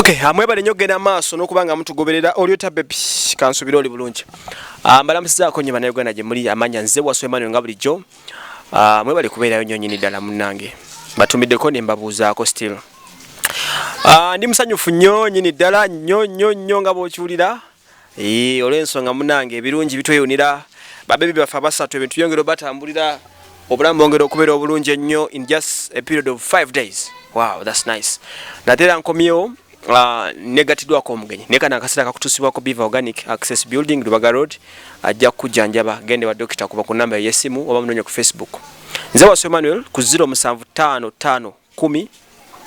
Okay, amwebale nnyo okugenda maaso n'okuba nga mutugoberera. Oli otya baby? Kansubire oli bulungi. Mbalamusizaako nnyo Bannayuganda gye muli. Amanya nze Waso Emmanuel nga bulijjo. Mwebale kubeerayo nnyo nnyini ddala munnange. Batumiddeko ne mbabuuzaako still. Ndi musanyufu nnyo nnyini ddala nnyo nnyo nnyo nga bw'okiwulira. Olw'ensonga munnange ebirungi bitweyunira, babebi baffe abasatu ebintu byongera obatambulira, obulamu bwongera okubeera obulungi ennyo in just a period of 5 days. Wow, that's nice. Nate era nkomyewo negatiddwako omugenyi, naye kano akaseera kakutuusibwako Biva Organic, Access Building, Lubaga Road. Ajja kukujjanjaba, gende wa dokita, kuba ku namba ey'essimu oba munonye ku Facebook. Nze Waso Emmanuel ku 0755 10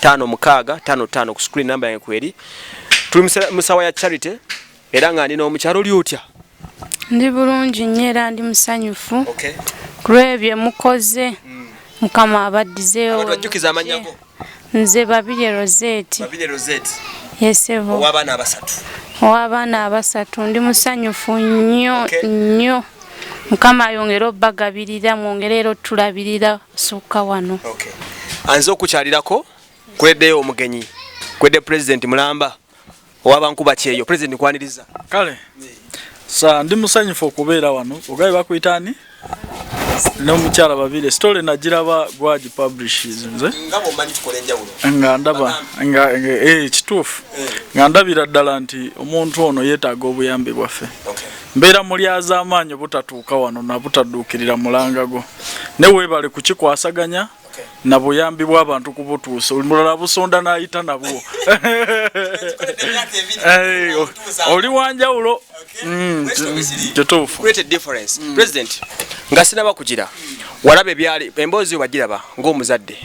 56 55 ku screen namba yange kweri. Tuli mu sawa ya charity era nga ndi n'omukyalo. Oli otya? Ndi bulungi nnyo era ndi musanyufu ku lwebyo mukoze. Mukama abaddizeewo. Abantu bajjukiza amannya go. Nze Babirye Rosette. Babirye Rosette. Yes ssebo. Ow'abaana abasatu. Ow'abaana abasatu. Ndi musanyufu nnyo nnyo. Mukama ayongere obbagabirira, mwongere era otulabirira sukka wano. Okay. Anze okukyalirako kuleddeyo omugenyi, kwedde President mulamba owabankuba kyeyo. President, nkwaniriza. Kale sa ndi musanyufu okubeera wano. Ogabe bakuyita ani n'omukyala Babiri, story nagiraba gwagi publishes nze nga bwomanyi tukola enjawulo. Nga ndaba nga kituufu, nga ndabira ddala nti omuntu ono yeetaaga obuyambi bwaffe. Mbeera muli az'amaanyi obutatuuka wano nabutadduukirira mulanga gwo, ne weebale kukikwasaganya na buyambi bw'abantu kubutuusa. Mulala busonda n'ayita nabwo. Oli wanjawulo. Kituufu. Create a difference. President, nga sinaba kugira walaba ebyali emboozi wagiraba ng'omuzadde,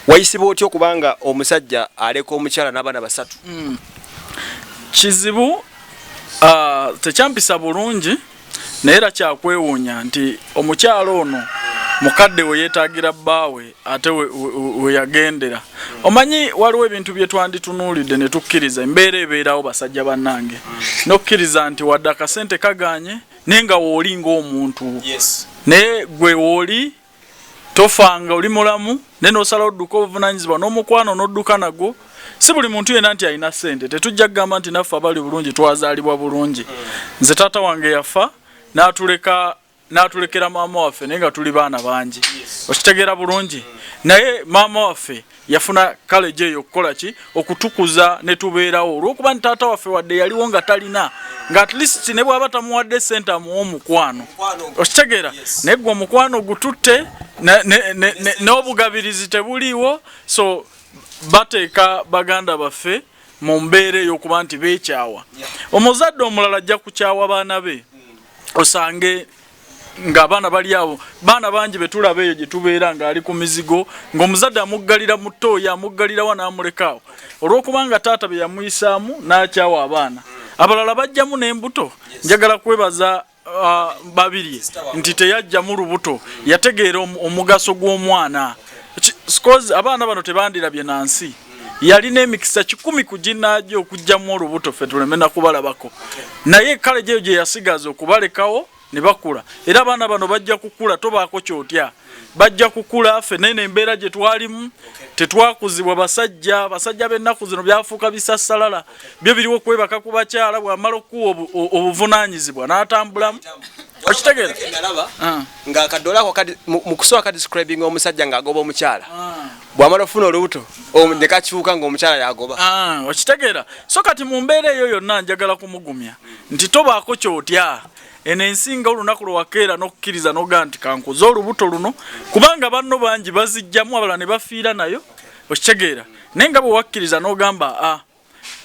wayisibwa otya okubanga omusajja aleka omukyala n'abaana basatu? Kizibu, tekyampisa bulungi, naye era kyakwewuunya nti omukyalo ono mukadde we yeetaagira bbaawe ate we yagendera. Omanyi waliwo ebintu bye twanditunuulidde ne tukkiriza embeera ebeerawo, basajja bannange, n'okkiriza nti wadde akasente kagaanye, naye nga wooli ng'omuntu, naye gwe wooli tofanga, oli mulamu, naye n'osalawo odduka obuvunanyizibwa n'omukwano n'odduka nagwo. Si buli muntu yenna nti alina ssente. Tetujja kugamba nti naffe abali bulungi twazaalibwa bulungi. Nze taata wange yafa n'atuleka, n'atulekera maama waffe, naye nga tuli baana bangi, okitegeera bulungi. Naye maama waffe yafuna kaleji eyo okukola ki? Okutukuza ne tubeerawo, olw'okuba nti taata waffe wadde yaliwo nga talina, nga at least ne bw'aba tamuwadde sente amuwa omukwano, okitegeera. Naye gwe omukwano gututte n'obugabirizi tebuliiwo. So bateeka baganda baffe mu mbeera ey'okuba nti beekyawa. Omuzadde omulala ajja kukyawa baana be, osange ng'abaana bali awo, baana bangi betulaba eyo gye tubeera ng'ali ku mizigo, ng'omuzadde amuggalira mu ttooyi, amuggalirawa n'amulekaawo olw'okubanga taata bye yamuyisaamu n'akyawa abaana. Abalala bajjamu n'embuto. Njagala kwebaza Babirye nti teyajjamu lubuto, yategeera omugaso gw'omwana. Cause abaana bano tebandirabye na nsi. Yalina emikisa 100 ku ginnaagyo okugjamu olubuto ffe tuleme nakubalabako, naye kale gyeyo gye yasigaza okubalekawo ne bakula. Era abaana bano bajja kukula, tobaako kyotya, bajja kukula. Ffe nene embeera gye twalimu, tetwakuzibwa basajja. Basajja b'ennaku zino byafuuka bisassalala, byo biriwo kwebaka ku bakyala. Bw'amala okukuwa obuvunaanyizibwa n'atambulamu, okitegeera. Ah. Nga akadola ako kadi mu kusooka kadescribing omusajja ng'agoba omukyala, bw'amala ofuna olubuto ne kakyuka ng'omukyala yagoba. Ah, okitegeera. So kati mu mbeera eyo yonna njagala kumugumya nti tobaako kyotya. Eno ensi nga olunaku lwewakeera n'okukkiriza nogaa nti kankuze olubuto luno, kubanga banno bangi bazijjamu, abalala ne bafiira nayo, okitegeera. Naye nga bwe wakkiriza n'ogamba, ah,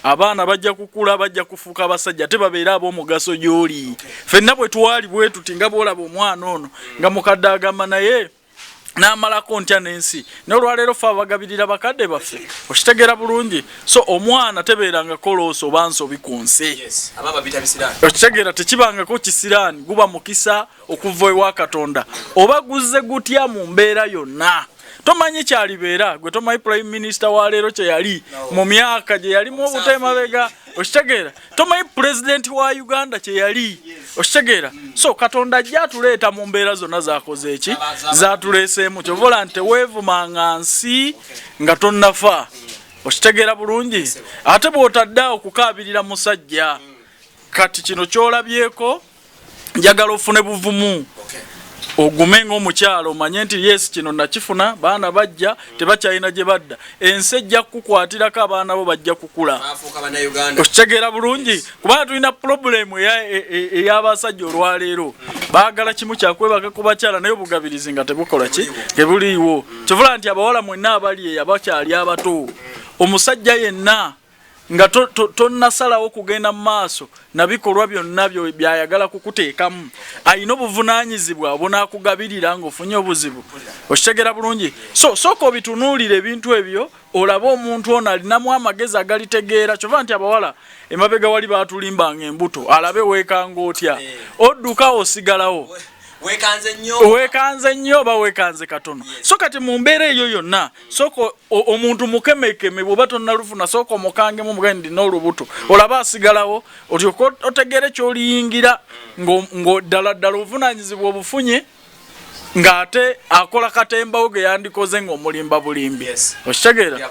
abaana bajja kukula, bajja kufuuka abasajja ate babeere ab'omugaso gy'oli. Ffenna bwe twali bwe tuti, nga bw'olaba omwana ono nga mukadde agamba naye n'amalako ntya n'ensi, naye olwaleero fe abagabirira bakadde baffe, okitegeera bulungi. So omwana tebeerangako loss oba nsobi ku nsi, okitegeera. Tekibangako kisiraani, guba mukisa okuva ewa Katonda. Oba guzze gutya mu mbeera yonna, tomanyi kyalibeera. Gwe tomanyi prime minister wa leero kye yali mu myaka gye yalimu obutemabega, okitegeera. Tomanyi pulezidenti wa Uganda kye yali, okitegeera. So Katonda ajja atuleeta mu mbeera zonna zakoze eki zatuleeseemu. Kyova ola nti teweevumanga nsi nga tonnafa. Okitegeera bulungi? Ate bw'otadde awo kukaabirira musajja, kati kino ky'olabyeko, njagala ofune buvumu, ogume ng'omukyala, omanye nti yes, kino nakifuna, baana bajja, tebakyalina gye badda, ensi ejja kukukwatirako, abaana bo bajja kukula. Okitegeera bulungi? Kubanga tulina problem ey'abasajja olwaleero, baagala kimu kyakwebaka ku bakyala, naye obugabirizi nga tebukola ki, tebuliiwo. Kivula nti abawala mwenna abali eyo abakyali abato, omusajja yenna nga tonnasalawo kugenda mu maaso na bikolwa byonna byayagala kukuteekamu, alina obuvunaanyizibwa obunaakugabirira ng'ofunye obuzibu. Okitegeera bulungi? So sooka obitunuulire ebintu ebyo, olabe omuntu ono alinamu amagezi agalitegeera. Kyova nti abawala emabega wali baatulimbanga embuto, alabe weekanga otya, odduka, osigalawo, weekanze nnyo oba weekanze katono. So kati mu mbeera eyo yonna, sooka omuntu mukemekeme. Bw'oba tonnalufuna, sooka omukangemu, mugambe ndina olubuto, olabe asigalawo, olyoke otegere kyoliyingira ng'oddala ddala obuvunaanyizibwa obufunye, ng'ate akola katembawo ge yandikoze ng'omulimba bulimbi. Okitegeera?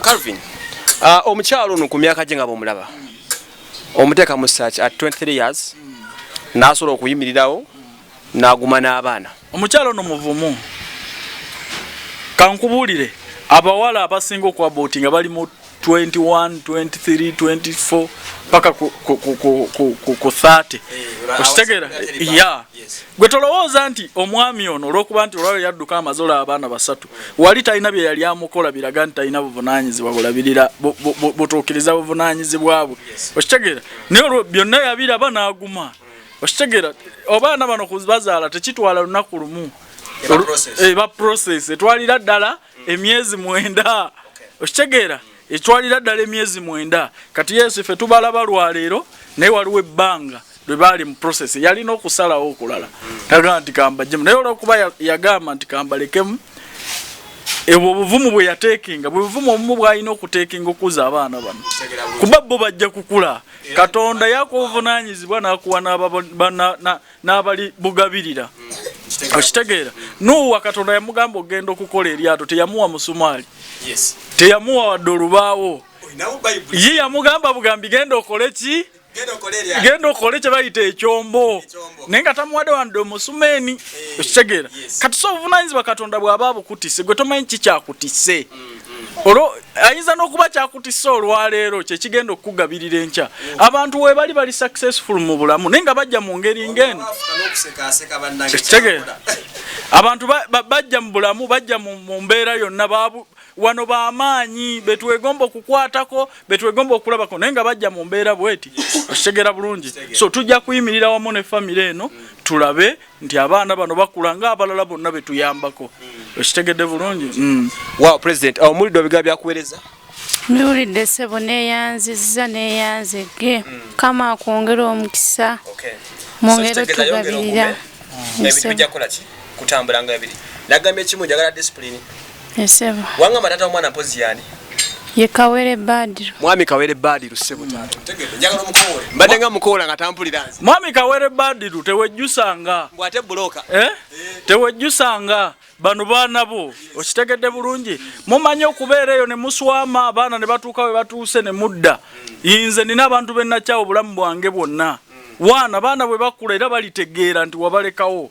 Calvin, omukyalo ono ku myaka gye nga bwomulaba, omuteeka mu search at 23 years, n'asobola okuyimirirawo n'aguma n'abaana. Omukyalo ono muvumu. Kankubuulire, abawala abasinga okwabortinga bali mu 21, 23, 24 paka ku 30. Okitegeera? Ya, gwe tolowooza nti omwami ono olwokuba nti olwalo yadduka amaze olaba abaana basatu, wali talina bye yali amukola biraga nti talina buvunaanyizibwa bulabirira butuukiriza buvunaanyizibwa bwe. Okitegeera? Naye olwo byonna yabiraba n'aguma. Okitegeera? Abaana bano kubazaala tekitwala lunaku lumu, eba process etwalira ddala emyezi 9. Okitegeera? Etwalira ddala emyezi 9. Kati yesu ffe tubalaba lwaleero, naye waliwo ebbanga lwe baali mu process. Yalina okusalawo okulala, tagamba nti kambajjemu, naye olwokuba yagamba nti kambalekemu, ebwo obuvumu bwe yateekinga bwe buvumu obumu bw'alina okuteekinga okukuza abaana bano, kuba bo bajja kukula. Katonda yakuwa obuvunaanyizibwa n'akuwa n'abali bugabirira. Okitegeera? Nuuwa, Katonda yamugamba okugenda okukola eryato, teyamuwa musumaali, teyamuwa wadde olubaawo. Ye yamugamba bugambi, genda okole ki? Genda okole kye bayita ekyombo, naye nga tamuwadde wadde omusumeeni. Okitegeera? Kati so obuvunanyizibwa Katonda bw'aba abukutise, gwe tomanyi kikyakutise. Olwo ayinza n'okuba kyakutise olwaleero kyekigenda okukugabirira enkya. Abantu webali bali successful mu bulamu, naye nga bajja mu ngeri ng'eno. Okitegeera? Abantu bajja mu bulamu, bajja mu mbeera yonna, wano bamaanyi betwegomba okukwatako, betwegomba okulabako, naye nga bajja mu mbeera bweti. Okitegeera bulungi? So tujja kuyimirira wamu ne famire eno, tulabe nti abaana bano bakula ng'abalala bonna betuyambako. Okitegedde bulungi? Wow, president, omulidde obigambo byakuweereza? Mbiwulidde ssebo, neeyanzizza, neeyanzegge. Mukama akwongere omukisa, mwongere otugabirira. Ebintu bijja kukola ki, kutambula nga biri. Nagambye ekimu, njagala discipline. Esebo. Wangamba tata omwana mpozi yani? Ye Kawere Badiru. Mwami Kawere Badiru, ssebo taata, otegedde, njagala omukowoole. Mbadde nga mukoola nga tampulira nze. Mwami Kawere Badiru, tewejjusanga. Mbw ate buloka. Eh? Tewejjusanga, bano baana bo. Okitegedde bulungi? Mumanyi okubeera eyo ne muswama, abaana ne batuuka we batuuse ne mudda. Nze nina abantu be nakyawa obulamu bwange bwonna. Waana baana bwe bakula era balitegeera nti wabalekawo.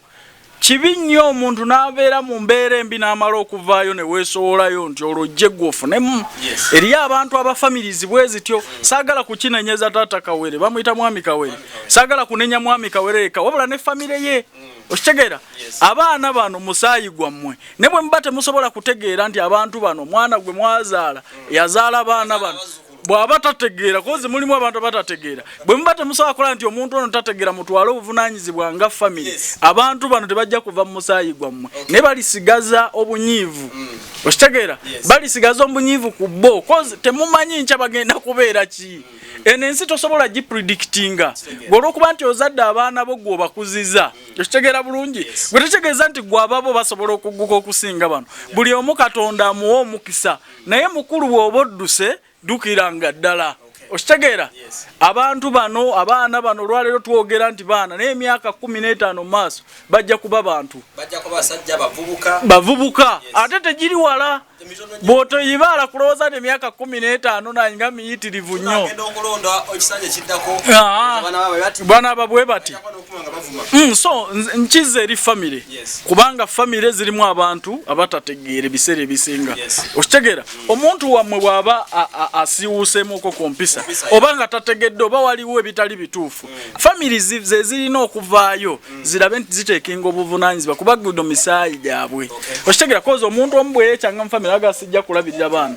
Kibi nnyo omuntu n'abeera mu mbeera embi n'amala okuvaayo ne weesowolayo nti olwo ojje gwe ofunemu. Eriyo abantu abafamilizi bwe zityo. Saagala kukinenyeza taata Kawere, bamuyita mwami Kawere. Saagala kunenya mwami Kawere yekka, wabula ne famire ye. Okitegeera? Abaana bano musaayi gwammwe, ne bwe muba temusobola kutegeera nti abantu bano, omwana gwe mwazaala yazaala abaana bano, bw'aba tategeera, kozi mulimu abantu abatategeera, bwe muba temusobola kukola nti omuntu ono tategeera, mutwale obuvunaanyizibwa nga famire. Abantu bano tebajja kuva mu musaayi gwammwe, naye balisigaza obunyiivu. Okitegeera? Balisigaza obunyiivu ku bo, kozi temumanyi nkya bagenda kubeera ki. Eno ensi tosobola gipredictinga. Gwe olwokuba nti ozadde abaana bo, gwe obakuziza, okitegeera bulungi, gwe tekitegeeza nti gwe ababo basobola okugguka okusinga bano. Buli omu Katonda amuwa omukisa, naye mukulu bw'oba odduse, ddukiranga ddala. Okitegeera? Abantu bano, abaana bano, olwaleero twogera nti baana, naye emyaka 15 mu maaso bajja kuba bantu, bavubuka. Ate tegiri wala, bw'otoyibaala kulowooza nti emyaka 15 naye nga miyitirivu nnyo, banaaba bwe bati. So nkiza eri famire, kubanga famire zirimu abantu abatategeera ebiseera ebisinga. Okitegeera? Omuntu wammwe bw'aba asiiwuuseemuko ku mpisa, oba nga tategedde, oba waliwo ebitali bituufu, famire ze zirina okuvaayo zirabe nti ziteekinga obuvunaanyizibwa, kuba guno misaayi gyabwe. Okitegeera? Koza omuntu omu bwe yeekyanga mu famire aga sijja kulabirira baana,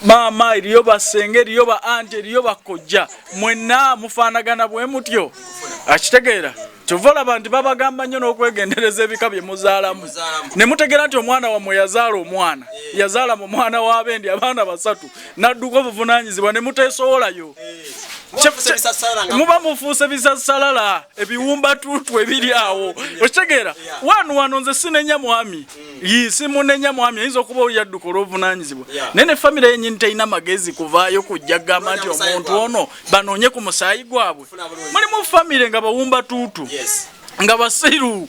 maama eriyo, basenga eriyo, ba anti eriyo, bakojja, mwenna mufaanagana bwe mutyo. Akitegeera? Kyova olaba nti babagamba nnyo n'okwegendereza ebika bye muzaalamu, ne mutegeera nti omwana wammwe yazaala omwana, yazaala mu mwana w'abendi abaana basatu, n'adduka obuvunaanyizibwa ne muteesowolayo. Muba mufuuse bisasalala, ebiwumbatuutu ebiri awo. Okitegeera? Wano wano nze sinenya mwami, simunenya mwami, ayinza okuba oli yadduka olw'obuvunaanyizibwa, naye ne famire yennyini terina magezi kuvaayo kujja kugamba nti omuntu ono banoonye ku musaayi gwabwe. Mulimu famire nga bawumbatuutu, nga basiru,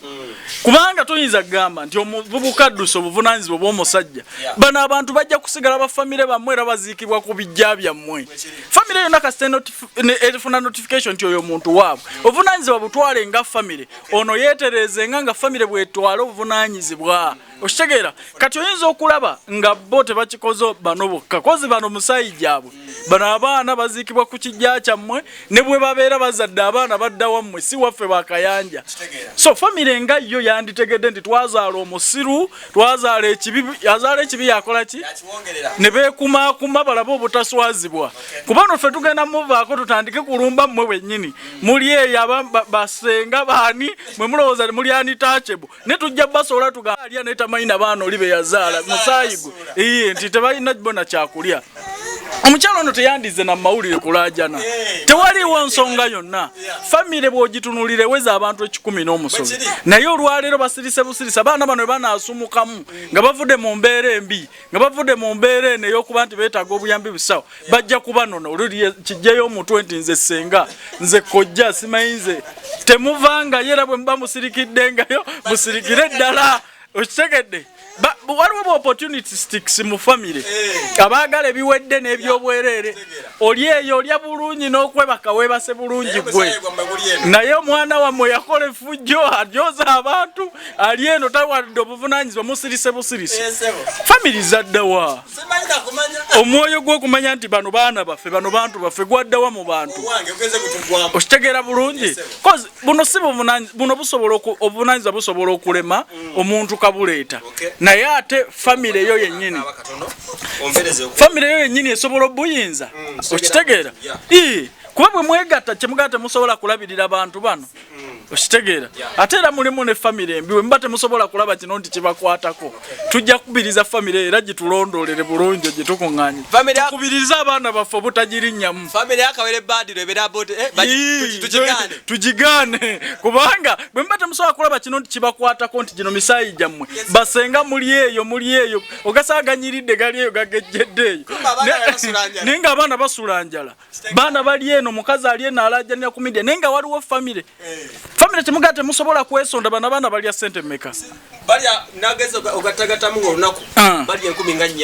kubanga toyinza kugamba nti omuvubuka adduse obuvunaanyizibwa bw'omusajja. Bano abantu bajja kusigala bafamire bammwe, era baziikibwa ku bijja byammwe. Famire yonna kasita efuna notification nti oyo omuntu waabwe, obuvunaanyizibwa butwale nga famire. Ono yeetereezenga nga famire bwetwala obuvunaanyizibwa. Okitegeera? Kati oyinza okulaba nga bo tebakikoze bano bokka, kozi bano musaayi gyabwe. Bano abaana baziikibwa ku kijja kyammwe, ne bwe babeera bazadde abaana badda wammwe, si waffe bakayanja. So famire nga yo yanditegedde nti twazaala omusiru, twazaala ekibi, azaala ekibi yakola ki, ne beekumaakuma balabe obutaswazibwa, kuba no ffe tugenda muvaako tutandike kulumba mmwe bwennyini. Muli eyo basenga baani mwe mulowooza muli untouchable, ne tujja basobola tugalya, naye tamanyi na baana oli be yazaala musaayi gwe, iye nti tebalina bona kyakulya. Omukyalo ono teyandize na mawulire kulaajana, tewaliiwo nsonga yonna. Famire bw'ogitunulira eweza abantu 100 n'omusobi, naye olwaleero basirise busirise. Abaana bano banaasumukamu nga bavudde mu mbeera embi, nga bavudde mu mbeera eno ey'okuba nti beetaaga obuyambi busawo, bajja kubanona. Oluli kijjayo omutwe nti nze ssenga, nze kojja, simanyi nze, temuvangayo. Era bwe muba musirikiddengayo, musirikire ddala. Okitegedde? Waliwo bu opportunistics mu famire, abaagala ebiwedde n'ebyobwereere. Oli eyo olya bulungi n'okwebaka weebase bulungi gwe, naye omwana wammwe yakola effujjo, adyoza abantu, ali eno tawadde obuvunanyizibwa, musirise busirise. Famire zaddawa? Omwoyo gw'okumanya nti bano baana baffe, bano bantu baffe, gwaddawa mu bantu? Okitegeera bulungi? Buno si buno busobola obuvunanyizibwa busobola okulema omuntu kabuleeta, naye ate famire eyo yennyini, famire eyo yennyini esobola obuyinza. Okitegeera? Kuba bwe mwegatta kyemugaa temusobola kulabirira bantu bano. Okitegeera? Ate era mulimu ne famire embi. Bwe muba temusobola kulaba kino nti kibakwatako, tujja kukubiriza famire era gitulondoolere bulungi, gitukuŋŋaanye, tukubirize abaana baffe obutagirinnyamu, tugigaane. Kubanga bwe muba temusobola kulaba kino nti kibakwatako, nti gino misaayi gyammwe, basenga muli eyo, muli eyo, ogasanga ganyiridde, gali eyo, gagejjedde eyo, naye nga abaana basula njala, baana bali eno, mukazi ali eno alajanira ku media, naye nga waliwo famire. Famire temugaa temusobola kwesonda. Bano abaana balya sente mmeka?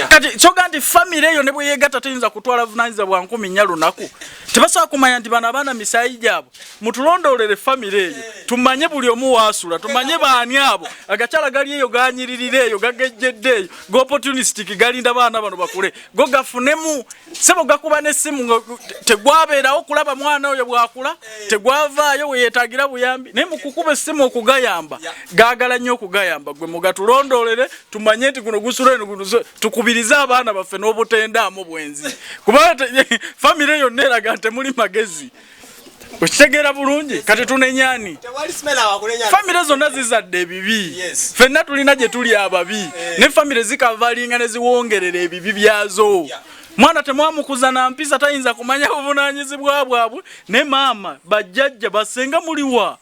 Kati kyoga nti famire eyo ne bwe yeegatta teyinza kutwala vunanyizibwa bwa 4000 lunaku. Tebasobola kumanya nti bano abaana misaayi gyabwe. Mutulondoolere famire eyo, tumanye buli omu waasula, tumanye baani abo. Agakyala gali eyo ganyiririra eyo, gagejjedde eyo, ga opportunistic, galinda baana bano bakule go gafunemu. Sebo gakuba n'essimu, tegwabeerawo kulaba mwana oyo bwakula, tegwavaayo weyeetagira buyambi, naye mukukuba essimu okugayamba gaagala nnyo okugayamba. Gwe mugatulondoolere, tumanye nti guno gusula eno, guno. Tukubirize abaana baffe n'obutendaamu bwenzi, kubanga famire yonna eraga nti temuli magezi. Okitegeera bulungi? Kati tunenyani? Famire zonna zizadde ebibi, ffenna tulina gye tuli ababi, ne famire zikavalinga ne ziwongerera ebibi byazo. Mwana temwamukuza na mpisa, tayinza kumanya buvunanyizibwa bwabwe. Ne maama, bajjajja, basenga, muliwa?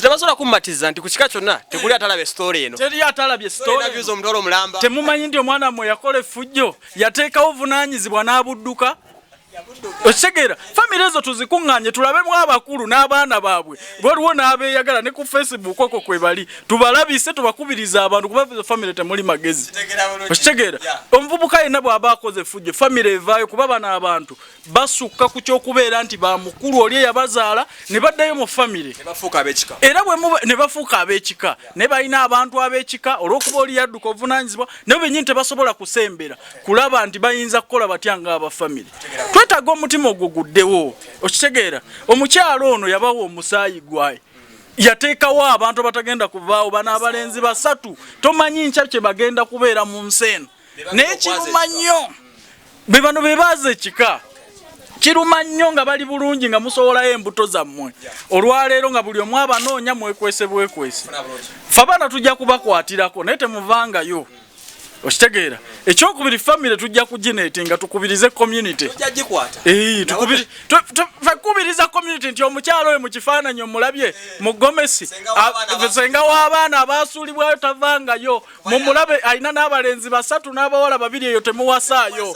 Tebasobola kumatiza nti ku kika kyonna tekuli atalabye story eno. Teri atalabye story. Omutwalo omulamba. Temumanyi nti omwana mmwe yakola effujjo, yateekawo vunanyizibwa n'abudduka. Okitegeera? Famire ezo tuzikuŋŋaanye, tulabemu abakulu n'abaana baabwe. Waliwo n'abeeyagala ne ku Facebook okwo kwe bali, tubalabise, tubakubiriza abantu, kuba famire temuli magezi. Okitegeera? Omuvubuka yenna bw'aba akoze effujjo, famire evaayo, kuba bano abantu basukka ku kyokubeera nti bamukulu oli eyabazaala ne baddayo mu famire era ne bafuuka ab'ekika, naye balina abantu ab'ekika. Olw'okuba oli yadduka obuvunaanyizibwa, naye bennyini tebasobola kusembera kulaba nti bayinza kukola batya ng'aba famire. Twetaaga omutima ogwo guddewo. Okitegeera? Omukyalo ono yabawa omusaayi gwaye, yateekawo abantu abatagenda kuvaawo. Bano abalenzi basatu, tomanyi nkya kye bagenda kubeera mu nsi eno, naye kiruma nnyo. Be bano be baaza ekika. Kiruma nnyo nga bali bulungi, nga musowolayo embuto zammwe, olwaleero nga buli omu abanoonya, mwekwese bwekwese. Fe abaana tujja kubakwatirako, naye temuvangayo. Okitegeera? Ekyokubiri, famire tujja kugineetinga, tukubirize community. Fe kubiriza community nti omukyalo oyo mu kifaananyi omulabye mu gomesi, senga w'abaana abasuulibwayo, tavangayo. Mumulabe, alina n'abalenzi basatu n'abawala babiri. Eyo temuwasaayo.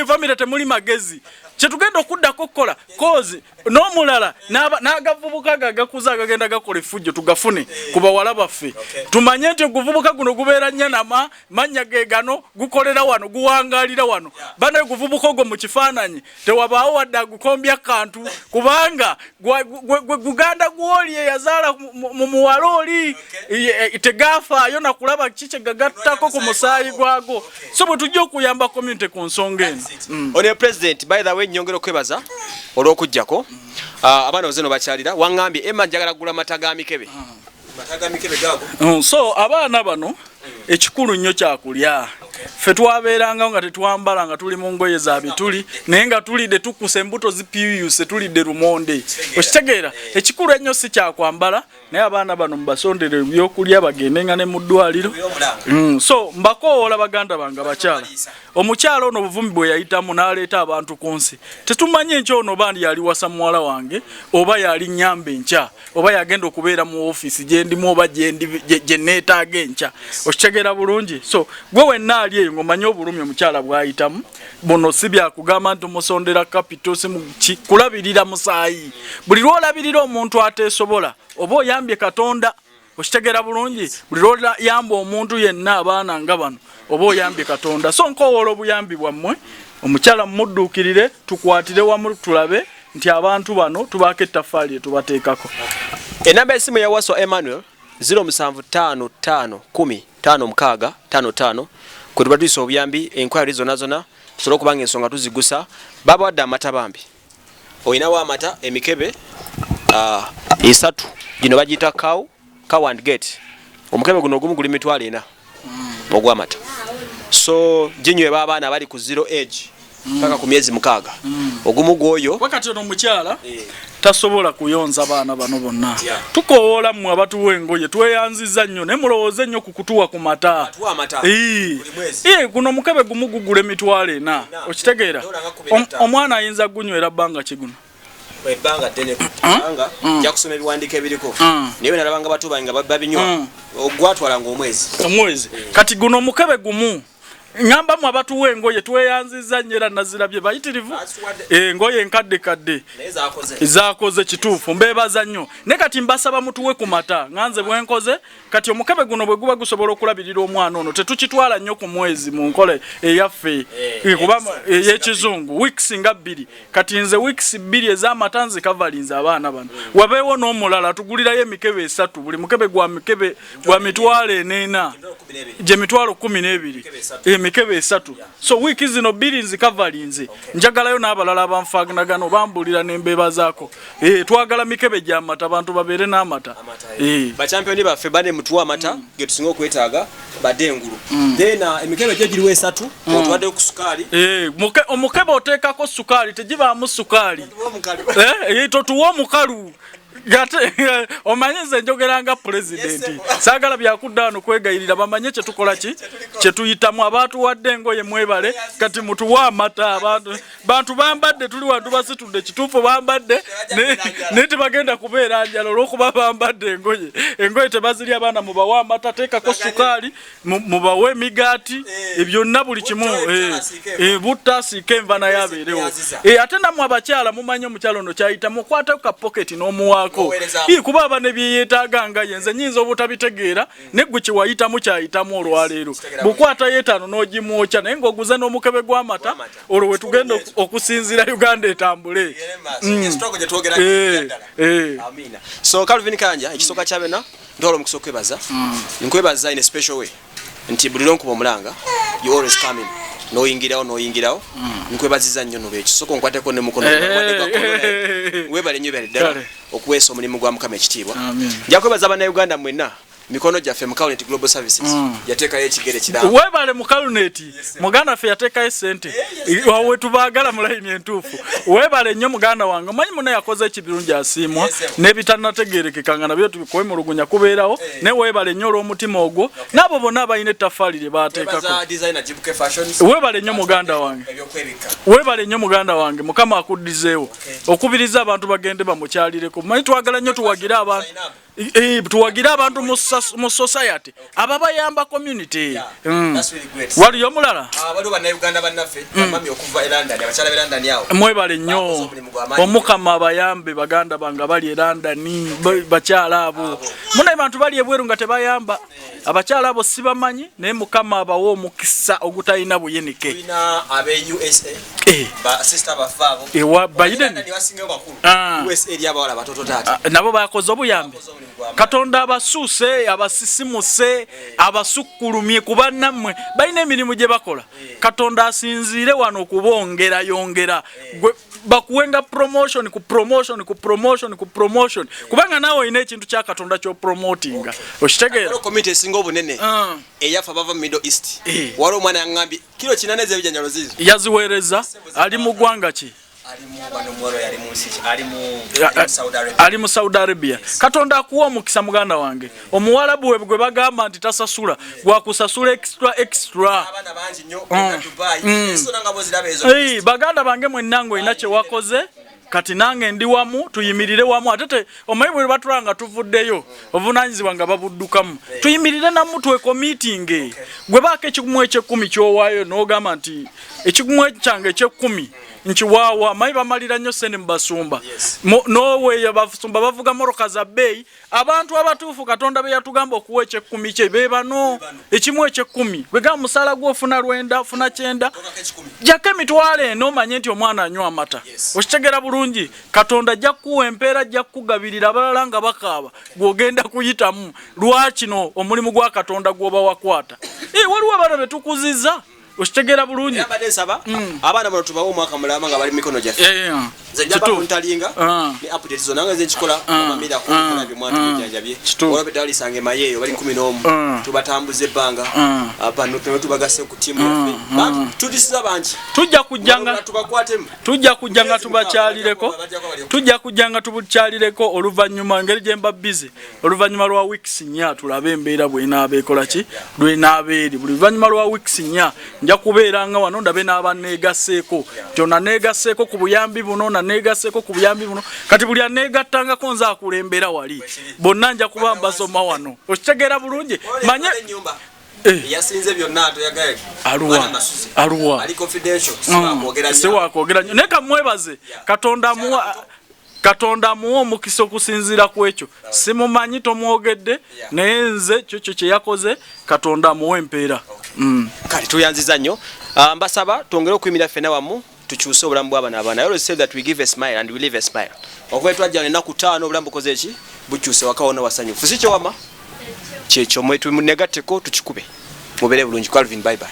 Famire temuli magezi. Kyetugenda okuddako okukola kozi n'omulala n'agavubuka gagakuza agagenda gakola effujjo, tugafune ku bawala baffe, tumanye nti oguvubuka guno gubeera nyanama, mannya ge gano, gukolera wano, guwangalira wano. Bana, guvubuka ogwo mu kifaananyi tewabaawo wadde agukombya kantu, kubanga gwe guganda gwoli eyazaala mu muwala oli tegafaayo nakulaba ki kyegagattako ku musaayi gwago. So bwe tujja okuyamba community ku nsonga eno. Ono president, by the way, nyongera okwebaza olw'okujjako. Ah, abaana ozeno bakyalira, waŋŋambye emma njagala kugula mata ga mikebe. So abaana bano ekikulu nnyo kyakulya. Ffe twabeerangawo nga tetwambala, nga tuli mu ngoye za bituli, naye nga tulidde, tukusa embuto zipiyuyuse, tulidde lumonde. Okitegeera? Ekikulu ennyo si kyakwambala, naye abaana bano mubasondere ebyokulya, bagende nga ne mu ddwaliro. So mbakowoola baganda bange abakyala. Omukyala ono obuvumi bwe yayitamu n'aleeta abantu ku nsi, tetumanyi enkya ono bandi yali wasa muwala wange, oba yali nyamba enkya, oba yagenda okubeera mu ofiisi gyendimu, oba gye neetaaga enkya. Okitegeera bulungi? So gwe wenna ali eyo ng'omanyi obulumi omukyala bw'ayitamu buno, si byakugamba nti omusondera capital, si kulabirira musaayi. Buli lw'olabirira omuntu ateesobola, oba oyambye Katonda. Okitegeera bulungi? Buli lw'oyamba omuntu yenna, abaana nga bano, oba oyambye Katonda. So nkowoola obuyambi bwammwe. Omukyala mumudduukirire, tukwatire wamu, tulabe nti abantu bano tubaako ettaffaali etubateekako. Enamba y'essimu ya Waswa Emmanuel 0755 10 56 55, kwe tuba tuyisa obuyambi, enquiry zonna zonna, tusobole okuba nga ensonga tuzigusa. Babawadde amata bambi, olinawo amata emikebe esatu, gino bagiyita cow and get. Omukebe guno ogumu guli 400,000 ogw'amata. So ginyweba abaana abali ku zero age paka ku myezi 6, ogumu gwoyo. Wakati ono omukyala tasobola kuyonza baana bano bonna. Tukowoola mmwe abatuwa engoye, tweyanziza nnyo, naye mulowooze nnyo ku kutuwa ku mata. Atuwa amata Ii. buli mwezi. Ii, guno omukebe gumu gugula 400,000. Okitegeera? Dola nga kumi na ttaano. Omwana ayinza gunywera bbanga ki guno? Ebbanga ddene, kubanga nja kusoma ebiwandiiko ebiriko, naye bwe nalabanga bato bange nga babinywa, ogwatwalanga omwezi. Omwezi. Kati guno omukebe gumu, ŋŋamba mu abatuwa engoye, tweyanziza nnyo, era nazirabye bayitirivu. Bazituwadde. Engoye enkadde kadde Naye zakoze. Zakoze, kituufu, mbeebaza nnyo, naye kati mbasaba mutuwe ku mata nga nze bwe nkoze. Kati omukebe guno bwe guba gusobola okulabirira omwana ono, tetukitwala nnyo ku mwezi mu nkola eyaffe. Kuba ey'ekizungu weeks nga 2. Kati nze weeks 2 ez'amata nzikavalinze abaana bano. Wabeewo n'omulala tugulirayo emikebe esatu, buli mukebe gwa mikebe gwa 400,000, gye 12,000, emikebe esatu. So wiiki zino 2 nzikavalinze. Njagalayo n'abalala abanfaanagana, obambulira nembeebazaako. Twagala mikebe gy'amata, abantu babeere n'amata. Bachampiyoni baffe bane, mutuwa amata getusinga okwetaaga, badde engulu. Then emikebe gyo giriwo esatu, otuwaddeyo ku sukaali. Omukebe oteekako sukaali, tegibaamu sukaali. Totuwa omukalu. Gate omanyi nze njogera nga pulezidenti, saagala byakudda wano kwegayirira, bamanye kyetukola ki kyetuyitamu. Abaatuwadde engoye mwebale, kati mutuwe amata. Abantu bantu bambadde, tuli wantu basitudde, kituufu bambadde, naye tebagenda kubeera njala olw'okuba bambadde engoye. Engoye tebazirya, abaana mubawe amata, teekako sukaali, mubawe emigaati, byonna buli kimu, butta asiika enva naye abeerewo. Ate nammwe abakyala mumanyi omukyala ono kyayita, mukwateko ka pocket n'omuwaako, kuba aba ne byeyeetaaga nga ye. Nze nyinza obutabitegeera, ne gwe kyewayitamu kyayitamu olwaleero. Bukwatayo etaano n'ogimwokya, naye ng'oguze n'omukebe gw'amata, olwo we tugenda okusinziira Uganda etambule. So Calvin Kayanja, ekisooka kya byonna ntwala omukisa okwebaza, nkwebaza in a special way nti buli lwonkuba omulanga you always come in, noyingirawo noyingirawo. Nkwebaziza nnyo nolwekyo. Soka onkwateko ne mukono, webale nnyo, bale ddala okuweesa omulimu gwa Mukama ekitiibwa. Nja kwebaza Bannayuganda mwenna, mikono gyaffe Mukalunet Global Services yateekayo ekigere kiramba. Webale Mukalunet, muganda waffe yateekayo sente wawe, tubaagala mu layini entuufu. Webale nnyo muganda wange. Omanyi muna yakoze ekibirungi asiimwa, n'ebitanategerekeka nga nabyo tubikwemulugunya kubeerawo, naye webale nnyo olw'omutima ogwo n'abo bonna abalina ettaffaali lye bateekako. Webale nnyo muganda wange, webale nnyo muganda wange. Mukama akuddizeewo. Okubiriza abantu bagende bamukyalireko. Manyi twagala nnyo tuwagire abantu, tuwagire abantu mu society ababayamba community. Waliyo omulala? Mwebale nnyo, Omukama abayambe. Baganda bange bali e London, bakyala abo munaye, bantu bali ebweru nga tebayamba. Abakyala abo sibamanyi, naye Mukama abawe omukisa ogutalina buyinike. Ewa Biden nabo bakoze obuyambi. Katonda abasuuse, abasisimuse, abasukkulumye ku bannammwe. Balina emirimu gye bakola. Katonda asinziire wano okubongerayongera, bakuwenga promotion ku promotion ku promotion ku promotion, kubanga naawe olina ekintu kya Katonda kyopromotinga, okitegeera? Komiti esinga obunene eyaffe abava mu Middle East, waliwo omwana yaŋŋambye kilo 8 ez'ebijanjalo ziizo. Yaziweereza ali mu ggwanga ki? Ali mu Saudi Arabia. Katonda akuwa omukisa muganda wange. Omuwalabu we gwe bagamba nti tasasula, gwakusasula extra extra. Baganda bange mwenna, nga olina kyewakoze, kati nange ndi wamu, tuyimirire wamu. Ate omanyi bwe batula nga tuvuddeyo obuvunanyizibwa nga babuddukamu, tuyimirire namu, twecommittinge. Gwe baako ekigumu ekyekumi kyowaayo n'ogamba nti ekigumu kyange ekyekumi nkiwaawa. Manyi bamalira nnyo sente mu basumba, noweeyo basumba bavuga moroka za bbeeyi. Abantu abatuufu Katonda be yatugamba okuwa ekyekkumi kye be bano. Ekimu ekyekkumi, bwegamba musaala gwe ofuna 90, ofuna 90, jako emitwalo eno, omanye nti omwana anywa amata. Okitegera bulungi? Katonda ajja kukuwa empeera, ajja kukugabirira. Abalala nga bakaaba, gw'ogenda kuyitamu lwakino omulimu gwa Katonda gw'oba wakwata. Waliwo abaana be tukuziza, okitegeera bulungi? Mbadde nsaba abaana bano tubawe omwaka mulamba nga bali mu mikono gyaffe. Nze njaba kuntalinga ne update zonna nga nze nkikola, amamira kukola byomwana tumujjanjabye. Waliwo betwalisanga emayeeyo bali 11, tubatambuza ebbanga, bano tubagase ku ttiimu yaffe, tudisiza bangi. Tujja kujjanga tubakwatemu. Tujja kujja nga tubakyalireko, tujja kujja nga tubukyalireko oluvannyuma, engeri gye mba busy, oluvannyuma lwa weeks 4, tulabe embeera bwenaaba ekola ki, lwenaaba eri. Buli luvannyuma lwa weeks 4 nja kubeera nga wano, ndabe n'aba neegasseeko nti ono aneegasseeko ku buyambi buno, ono aneegasseeko ku buyambi buno. Kati buli aneegattangako nze akulembera wali, bonna nja kuba mbasoma wano, okitegeera bulungi? Manye Yasinze byonna toyagala. Aluwa? Aluwa? Ali confidential, siwakwogera nnyo. Siwakwogera nnyo, naye kamwebaze Katonda amuwa, Katonda amuwa omukisa okusinziira ku ekyo. Simumanyi, tomwogedde, naye nze kyokyo kye yakoze, Katonda amuwa empeera. Kale tuyanziza nnyo. Mbasaba twongere okuyimirira ffenna wamu tukyuse obulamu bw'abana abaana. I always say that we give a smile and we live a smile. Okuva twajja ennaku 5, obulamu bukoze eki, bukyuse, waka wonna wasanyufu, si kyo? Wama kyekyo, mwe tunegatteko tukikube. Mubeere bulungi. Calvin, bye bye.